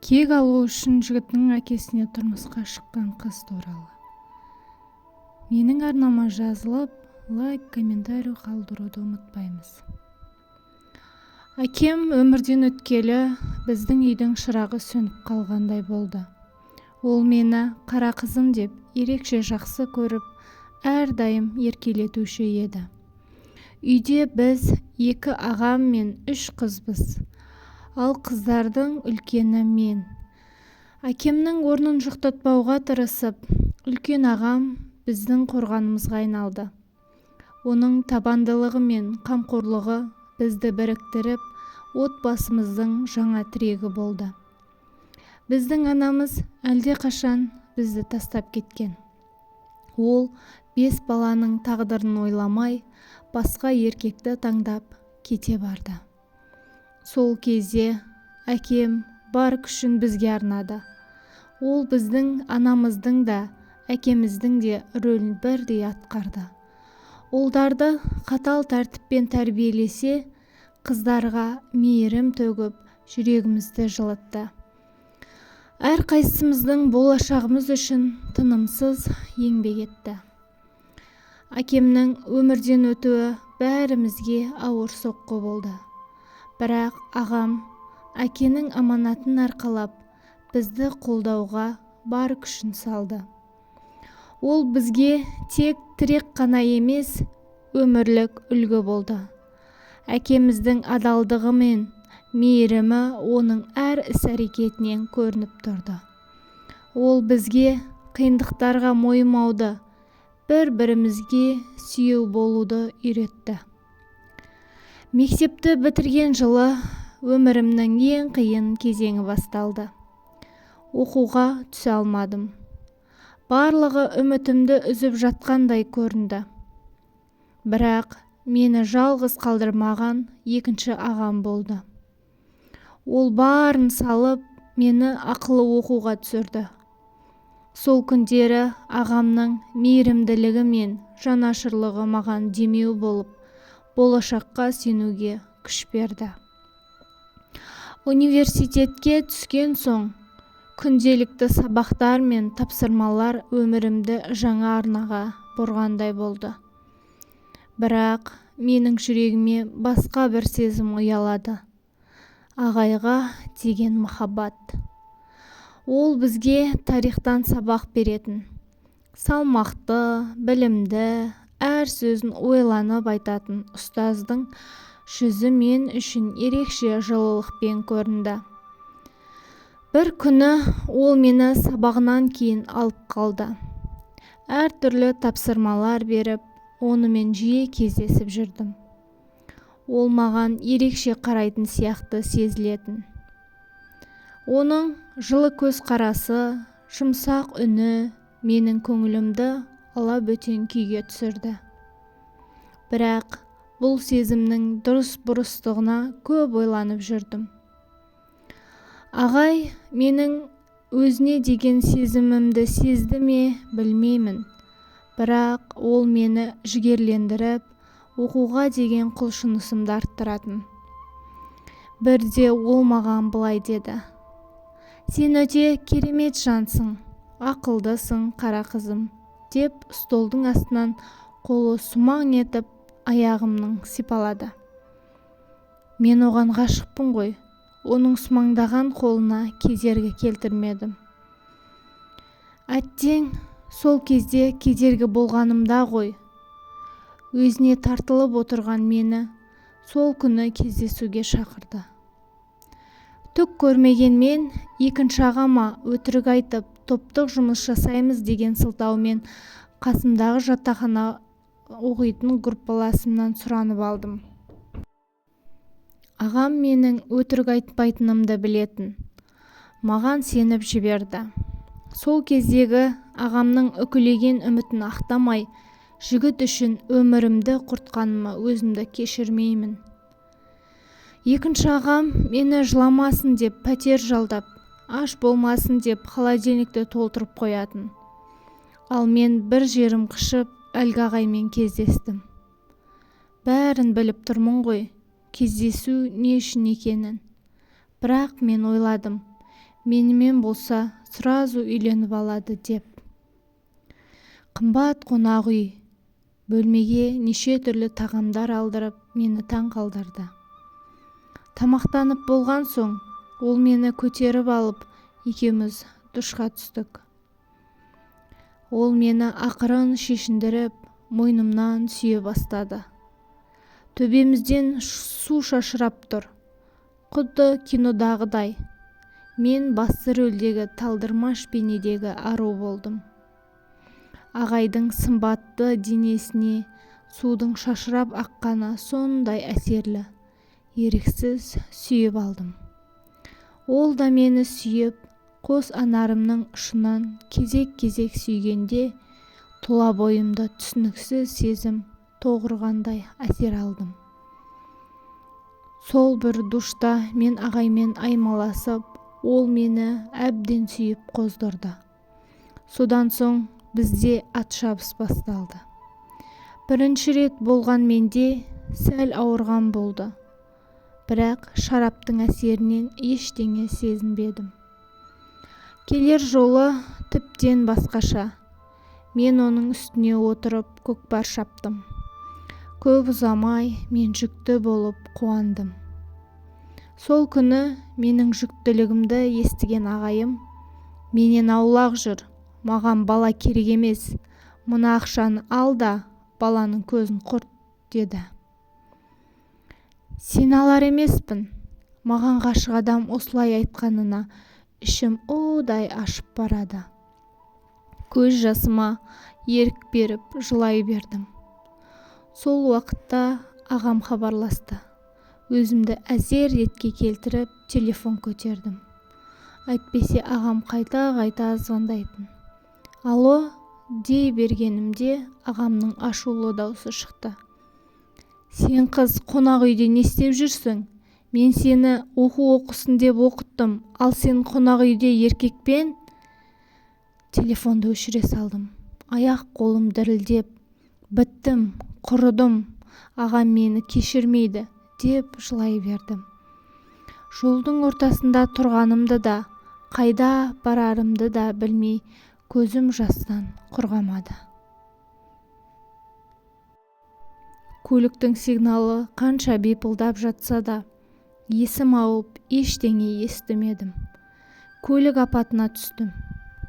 Кек алу үшін жігіттің әкесіне тұрмысқа шыққан қыз туралы. Менің арнама жазылып, лайк, комментарий қалдыруды ұмытпаймыз. Әкем өмірден өткелі біздің үйдің шырағы сөніп қалғандай болды. Ол мені қара қызым деп ерекше жақсы көріп, әрдайым еркелетуші еді. Үйде біз екі ағам мен үш қызбыз. Ал қыздардың үлкені мен. Әкемнің орнын жоқтатпауға тырысып, үлкен ағам біздің қорғанымызға айналды. Оның табандылығы мен қамқорлығы бізді біріктіріп, отбасымыздың жаңа тірегі болды. Біздің анамыз әлдеқашан бізді тастап кеткен. Ол 5 баланың тағдырын ойламай, басқа еркекті таңдап кете барды. Сол кезде әкем бар күшін бізге арнады. Ол біздің анамыздың да, әкеміздің де рөлін бірдей атқарды. Ұлдарды қатал тәртіппен тәрбиелесе, қыздарға мейірім төгіп, жүрегімізді жылытты. Әрқайсымыздың болашағымыз үшін тынымсыз еңбек етті. Әкемнің өмірден өтуі бәрімізге ауыр соққы болды. Бірақ ағам әкенің аманатын арқалап, бізді қолдауға бар күшін салды. Ол бізге тек тірек қана емес, өмірлік үлгі болды. Әкеміздің адалдығы мен мейірімі оның әр іс-әрекетінен көрініп тұрды. Ол бізге қиындықтарға мойымауды, бір-бірімізге сүйеу болуды үйретті. Мектепті бітірген жылы өмірімнің ең қиын кезеңі басталды. Оқуға түсе алмадым. Барлығы үмітімді үзіп жатқандай көрінді. Бірақ мені жалғыз қалдырмаған екінші ағам болды. Ол барын салып, мені ақылы оқуға түсірді. Сол күндері ағамның мейірімділігі мен жанашырлығы маған демеу болып, болашаққа сенуге күш берді. Университетке түскен соң, күнделікті сабақтар мен тапсырмалар өмірімді жаңа арнаға бұрғандай болды. Бірақ менің жүрегіме басқа бір сезім ұялады. Ағайға деген махаббат. Ол бізге тарихтан сабақ беретін. Салмақты, білімді, әр сөзін ойланып айтатын ұстаздың жүзі мен үшін ерекше жылылықпен көрінді. Бір күні ол мені сабағынан кейін алып қалды. Әртүрлі тапсырмалар беріп, онымен жиі кездесіп жүрдім. Ол маған ерекше қарайтын сияқты сезілетін. Оның жылы көзқарасы, жұмсақ үні менің көңілімді ала бөтен күйге түсірді. Бірақ бұл сезімнің дұрыс бұрыстығына көп ойланып жүрдім. Ағай менің өзіне деген сезімімді сезді ме, білмеймін. Бірақ ол мені жігерлендіріп, оқуға деген құлшынысымды арттыратын. Бірде ол маған былай деді: "Сен өте керемет жансың, ақылдысың, қара қызым", деп столдың астынан қолы сумаң етіп аяғымның сипалады. Мен оған ғашықпын ғой, оның сумаңдаған қолына кедергі келтірмедім. Әттең, сол кезде кедергі болғанымда ғой. Өзіне тартылып отырған мені сол күні кездесуге шақырды. Түк көрмеген мен екінші ағама өтірік айтып, топтық жұмыс жасаймыз деген сылтаумен қасымдағы жатақхана оқитын группаласымнан сұранып алдым. Ағам менің өтірік айтпайтынымды білетін. Маған сеніп жіберді. Сол кездегі ағамның үкілеген үмітін ақтамай, жігіт үшін өмірімді құртқаныма өзімді кешірмеймін. Екінші ағам мені жыламасын деп пәтер жалдап, аш болмасын деп холодильникті толтырып қоятын. Ал мен бір жерім қышып, әлгі ағаймен кездестім. Бәрін біліп тұрмын ғой, кездесу не үшін екенін. Бірақ мен ойладым, Менімен болса, сразу үйленіп алады деп. Қымбат қонақ үй. Бөлмеге неше түрлі тағамдар алдырып, мені таң қалдырды. Тамақтанып болған соң, ол мені көтеріп алып, екеуміз душқа түстік. Ол мені ақырын шешіндіріп, мойнымнан сүйе бастады. Төбемізден су шашырап тұр. Құдды кинодағыдай. Мен басты рөлдегі талдырмаш бейнедегі ару болдым. Ағайдың сымбатты денесіне судың шашырап аққаны сондай әсерлі, еріксіз сүйіп алдым. Ол да мені сүйіп, қос анарымның ұшынан кезек-кезек сүйгенде, тұла бойымды түсініксіз сезім тоғырғандай әсер алдым. Сол бір душта мен ағаймен аймаласып, ол мені әбден сүйіп қоздырды. Содан соң бізде ат шабыс басталды. Бірінші рет болған менде сәл ауырған болды. Бірақ шараптың әсерінен ештеңе сезінбедім. Келер жолы тіптен басқаша. Мен оның үстіне отырып көкпар шаптым. Көп ұзамай мен жүкті болып қуандым. Сол күні менің жүктілігімді естіген ағайым, менен аулақ жүр, маған бала керек емес, мына ақшаны ал да баланың көзін құрт, деді. Сен алар емеспін. Маған ғашық адам осылай айтқанына ішім удай ашып барады. Көз жасыма ерік беріп жылай бердім. Сол уақытта ағам хабарласты. Өзімді әзер ретке келтіріп телефон көтердім. Әйтпесе ағам қайта-қайта звондайтын. Алло, дей бергенімде ағамның ашулы даусы шықты. Сен қыз қонақ үйде не істеп жүрсің? Мен сені оқу оқысын деп оқыттым, ал сен қонақ үйде еркекпен? Телефонды өшіре салдым. Аяқ қолым дірілдеп, біттім, құрыдым, ағам мені кешірмейді деп жылай бердім. Жолдың ортасында тұрғанымды да, қайда барарымды да білмей, көзім жастан құрғамады. Көліктің сигналы қанша бипылдап жатса да, есім ауып ештеңе естімедім. Көлік апатына түстім.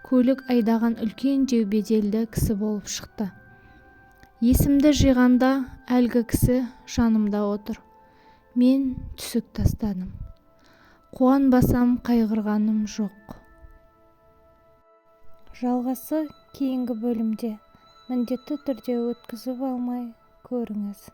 Көлік айдаған үлкен деу беделді кісі болып шықты. Есімді жиғанда әлгі кісі жанымда отыр. Мен түсік тастадым. Қуанбасам қайғырғаным жоқ. Жалғасы кейінгі бөлімде. Міндетті түрде өткізіп алмай көріңіз.